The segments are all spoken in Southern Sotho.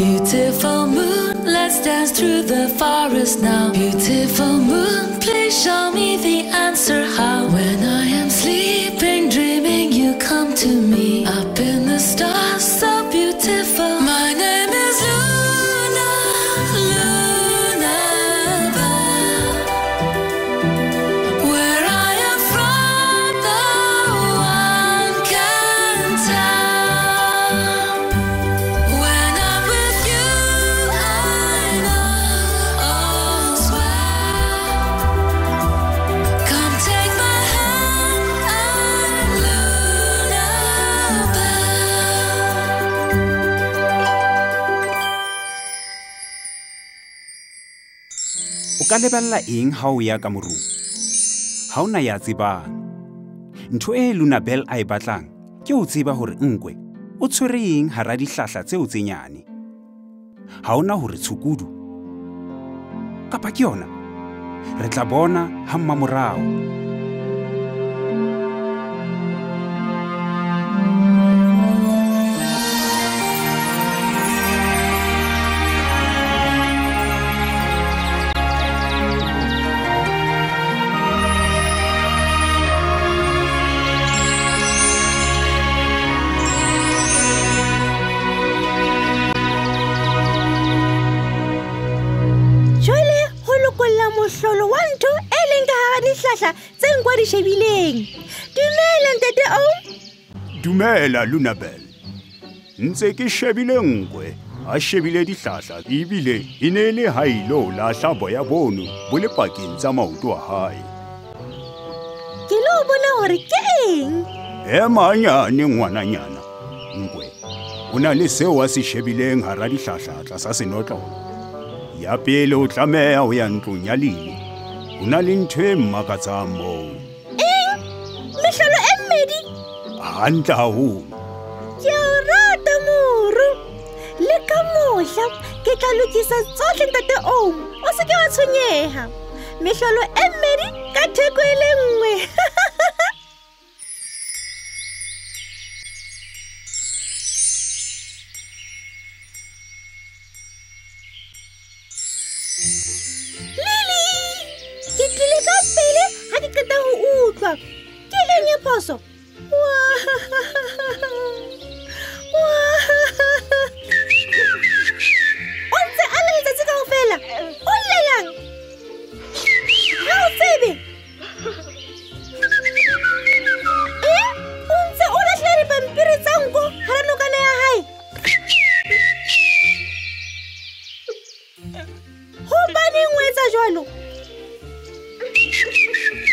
Beautiful moon, let's dance through the forest now. Beautiful moon, please show me the answer how. When I am sleeping, dreaming, you come to me. Up in the stars, so beautiful. My name is Luna, Luna Bell. Where I am from, no one can tell. When I'm with you, I know all's well. Come take my hand, I'm Luna Bell. O ka lebella eng ha o ya ka morung? Ha ona ya tsebang. Ntho e Luna Bell a e batlang ke ho tseba hore nkwe o tshwere eng hara dihlahla tseo tse nyane. Ha ona hore tshukudu kapa ke yona. Re tla bona ha mmamorao. Jwale ho lokolla mohlolo wa ntho e leng ka hara dihlahla tse nkwa di shebileng. Dumela ntate O. Dumela Luna Bell. Ntse ke shebile nkwe, a shebile dihlahla ebile e ne e le ha ilo lahla boya bono bo le pakeng tsa maoto a hae. Ke lo bona hore ke eng. Ema nyane ngwananyana. Nkwe o na le seo a se shebileng hara dihlahla tlasa senotlolo. Ya pele o tlameha ho ya ntlong ya Lili. Ho na le ntho e mmakatsang moo. Eng? Mehlolo e mmedi? Hantle haholo. Ke o rata moru. Le ka mohla ke tla lokisa tsohle ntate O. O se ke wa tshwenyeha. Mehlolo e mmedi ka theko e le nngwe. Lili, ke tlile ka pele ha ke qeta ho utlwa. Ke eng e phoso? O ntse a le letsatsi kaofela. O llelang? Ha o tsebe? O ntse o lahlile dipampiri tsa nko hara nokana ya hae. Hobaneng o etsa jwalo?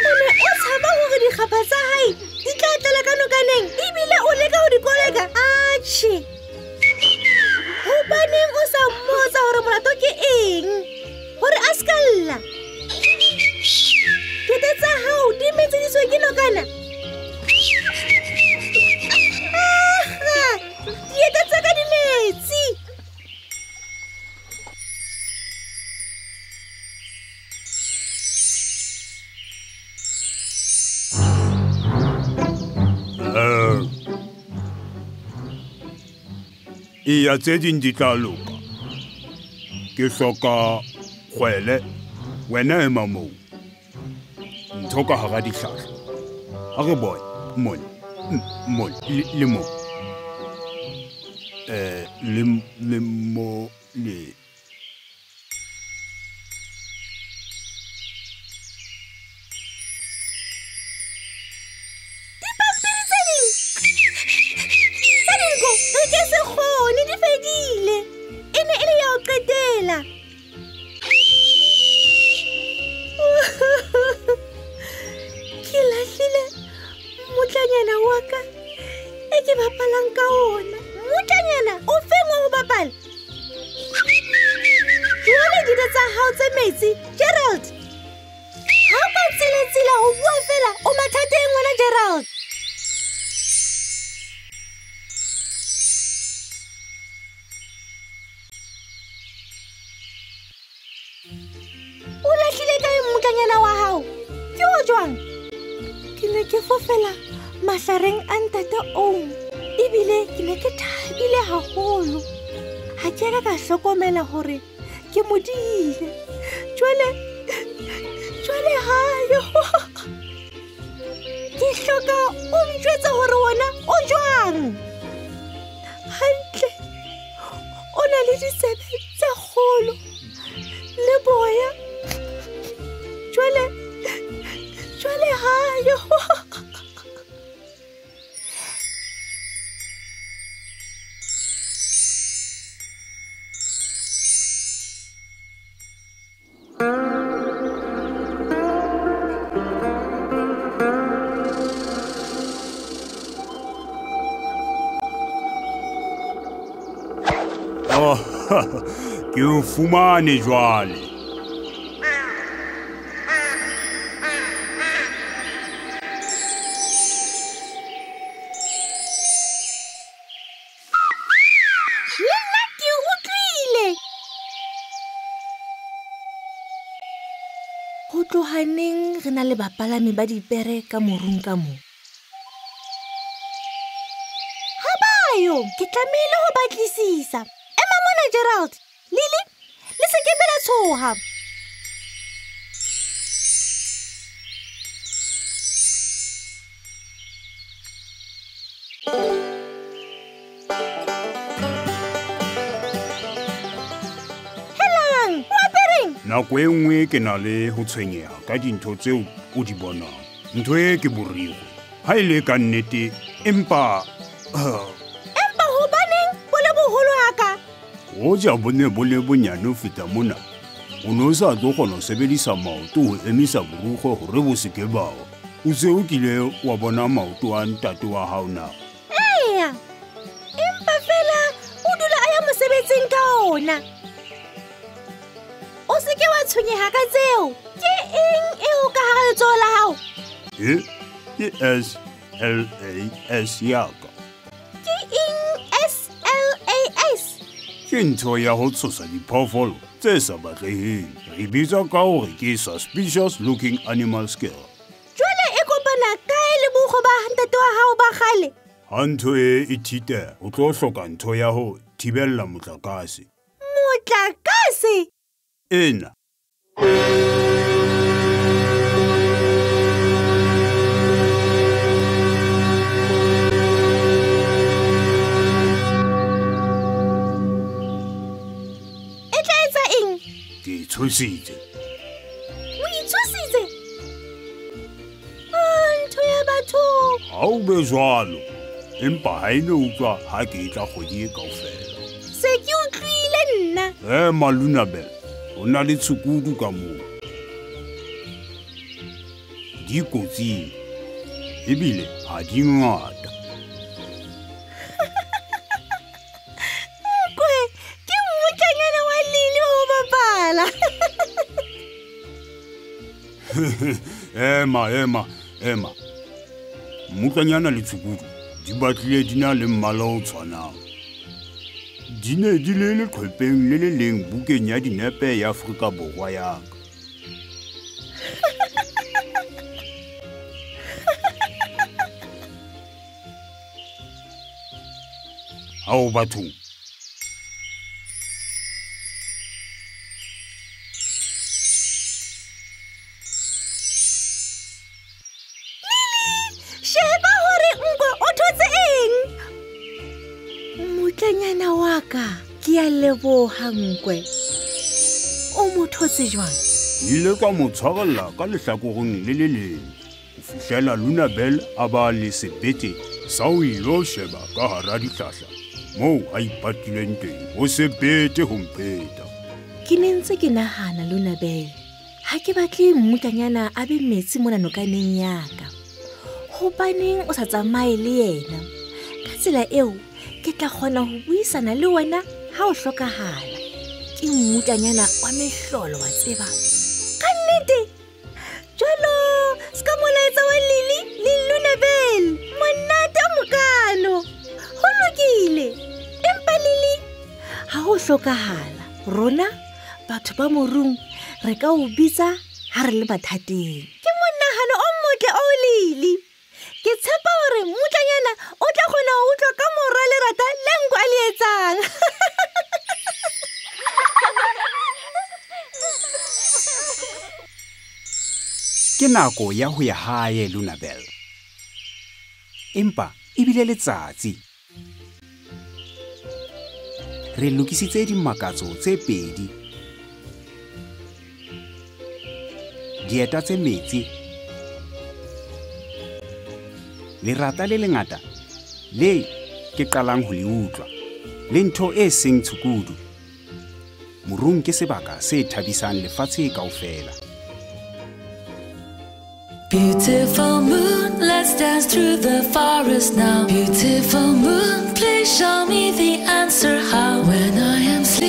O ne o tshaba hore dikgapha tsa hae di tla tlala ka nokaneng ebile o leka ho di koleka. Atjhe. Hobaneng o sa mmotsa hore molato ke eng? Hore a ska lla. Dieta tsa hao di metseditswe ke nokana. Aha! Dieta tsa ka di metsi. Eya tse ding di tla loka. Ke hloka kgwele, wena ema moo. Ntho ka hara dihlahla. Ha re bone mona, mona le mo. Le mo le. Dipampiri tse ding tsa dinko re ke se kgone, di fedile. E ne e le ya ho qetela. Ke lahlile mmutlanyana wa ka e ke bapalang ka ona. Mmutlanyana o feng wa ho bapala? Jwale dieta tsa hao tse metsi, Gerald. Ha o ka tsela-tsela ho bua fela, o mathateng wena Gerald. O lahlile kae mmutlanyana wa hao? Ke o jwang? Ke ne ke fofela mahlareng a ntate O. Ebile ke ne ke thabile haholo. Ha Ha ke ka hlokomela hore ke mo diile. Jwale hayo. Ke hloka o njwetse hore wona o jwang. Hantle. O na le ditsebe tse kgolo le boya. Jwale hayo. Ke o fumane jwale. Le nna ke utlwile. Ho tloha neng re na le bapalami ba dipere ka morung ka mo? Ha bayo, ke tlamehile ho batlisisa. Ema mona Gerald, Lily, le se ke be la tshoha. Helang, o apereng? Nako e nngwe ke na le ho tshwenyeha ka dintho tseo o di bonang. Ntho e ke borikgwe. Ha e le ka nnete, empa Empa hobaneng bo le boholo haka? Hoja bo ne bo le bonyane ho feta mona, o ne o sa tlo kgona ho sebedisa maoto ho emisa borukgwe hore bo se ke ba wa. O se o kile wa bona maoto a ntate wa hao na? Eya, empa fela o dula a ya mosebetsing ka ona. O se ke wa tshwenyeha ka tseo. Ke eng eo ka hara letsoho la hao? E ke S L A S ya ka. Ke eng S L A S? Ke ntho ya ho tshosa diphoofolo tse sa batleheng. Re bitsa ka hore ke suspicious looking animal scare. Jwale e kopana kae le bokgo ba ntate wa hao ba kgale? Ha ntho e e thiteha, o tlo hloka ntho ya ho thibella motlakase. Motlakase? Ena. E tla etsa eng? Ke itshositse. O itshositse? Ah, ntho ya batho. Ha o be jwalo. Empa ha e ne utlwa ha ke e tla kgwedi e kaofela. Se ke utlwile nna. Ema Lunabel, o na le tshukudu ka moo. Di kotsing, ebile ha di ngata. Nkwe, ke mmutlanyana wa Lily wa ho bapala. Ema. Mmutlanyana le tshukudu di batlile di na le mmala o tshwanang. Di ne di le leqhepeng le le leng bukeng ya dinepe ya Afrika Borwa ya ka. Hao bathong. Lily, sheba hore nkwe o thotse eng. Mmutlanyana wa ka, ke a leboha nkwe. O mo thotse jwang? Ke ile ka mo tshwarella ka lehlakoreng le le leng ho fihlela Lunabel a ba le sebete sa ho ilo sheba ka hara dihlahla moo a ipatileng teng ho sebete ho mpheta. Ke ne ntse ke nahana Lunabel, ha ke batle mmutlanyana a be metsi mona nokaneng ya ka. Hobaneng o sa tsamaye le yena? Ka tsela eo ke tla kgona ho buisana le wena ha o hlokahala. Ke mmutlanyana wa mehlolo wa tseba. Ka nnete? Jwalo ska molaetsa wa Lily le Lunabel. Monate o mokalo. Ho lokile. Empa Lily, ha ho hlokahala, rona batho ba morung re ka o bitsa ha re le mathateng. Ke monahano o motle o Lily. Ke tshepa hore mmutlanyana o tla kgona ho utlwa ka mora lerata le nko a le etsang. Ke nako ya ho ya hae, Lunabel. Empa ebile letsatsi. Re lokisitse dimakatso tse pedi. Dieta tse metsi. Lerata le lengata le ke qalang ho le utlwa, le ntho e seng tshukudu. Morung ke sebaka se thabisang lefatshe kaofela. Beautiful moon, let's dance through the forest now. Beautiful moon, please show me the answer how. When I am sleeping,